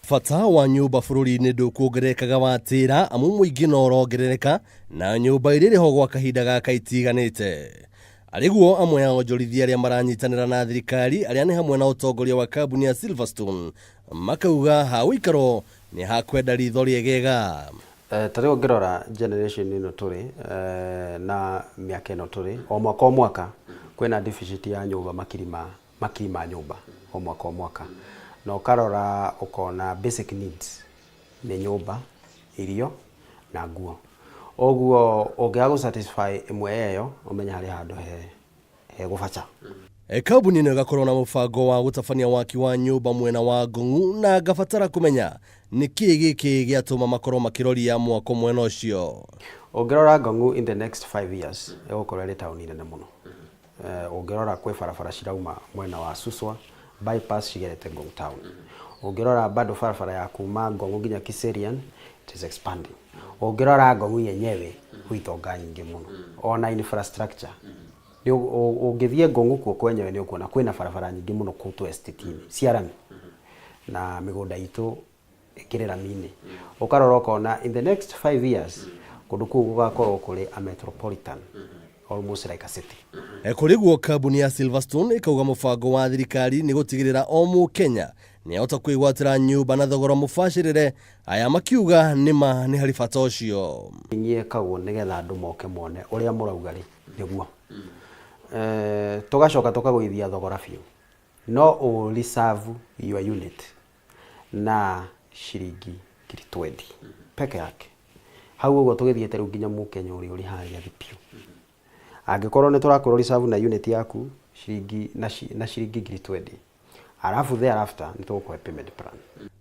Bata wa nyũmba bũrũri-inĩ ndũkuongererekaga watĩra amu mũingĩ no ũrongerereka na nyũmba iria irĩ ho gwa kahinda gaka itiganĩte. Arĩ guo amwe a onjorithia arĩa maranyitanĩra na thirikari arĩa nĩ hamwe na ũtongoria wa kambuni ya Silverstone makauga ha ũikaro nĩ hakwenda ritho rĩegega. Ta rĩu ũngĩrora generation ĩno tũrĩ na mĩaka ĩno tũrĩ, o mwaka o mwaka kwĩna deficit ya nyũmba makiri ma makiri ma nyũmba o mwaka o mwaka. Na ũkarora ũkona basic needs nĩ nyũmba, irio na nguo. Ũguo ũngĩaga gũ satisfy ĩmwe ya ĩyo ũmenye harĩ handũ he hegũbaca. Kambuni ĩno ĩgakorwo na mũbango wa gũtabania waki wa nyũmba mwena wa Ngong'u na ngabatara kũmenya nĩ kĩĩ gĩkĩ gĩatũma makorwo makĩroria mwako mwena ũcio. Ũngĩrora Ngong'u in the next 5 years ĩgũkorwo ĩrĩ taũni nene mũno. Ũngĩrora kwĩ barabara cirauma mwena wa Suswa bypass cigerete Ngong town. Ũngĩrora bado barabara ya kuma Ngong'u nginya Kiserian, it is expanding. Ũngĩrora Ngong'u yenyewe gwĩ itonga nyingĩ mũno ona infrastructure. Ũngĩthiĩ Ngong'u kuo kwenyewe nĩ ũkuona kwĩna barabara nyingĩ mũno kũu tũ estate-inĩ cia rami na mĩgũnda itũ ĩkĩrĩ rami-inĩ. Ũkarora ũkona in the next 5 years kũndũ kũu gũgakorwo kũrĩ a metropolitan, almost like a city. Kũrĩ guo kambuni ya Silverstone ĩkauga mũbango wa thirikari nĩ gũtigĩrĩra o mũkenya nĩ ahota kwĩgwatĩra nyũmba na thogora mũbacĩrĩre. Aya makiuga nĩma nĩ harĩ bata ũcio. Yekagwo nĩgetha andũ moke mone ũrĩa mũrauga rĩ nĩguo. Tũgacoka tũkagũithia thogora biũ. No ũ reserve your unit na ciringi 20,000 peke yake. Hau ũguo tũgĩthiĩte rĩu nginya mũkenya ũrĩa ũrĩ harĩa thĩ biũ. Angĩkorwo nĩ tũrakwĩra reserve na unit yaku ciringi na ciringi 20,000, arabu thereafter nĩ tũgũkũhe payment plan.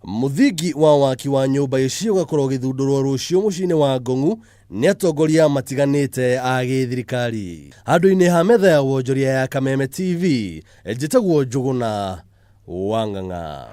Mũthingi wa waki wa nyũmba ici ũgakorwo ũgĩthundũrwo rũciũ mũciĩ-inĩ wa Ngong'u nĩ atongoria matiganĩte a gĩthirikari. Handũ-inĩ ha metha ya wonjoria ya Kameme TV, njĩtagwo Njũgũna wa Ng'ang'a.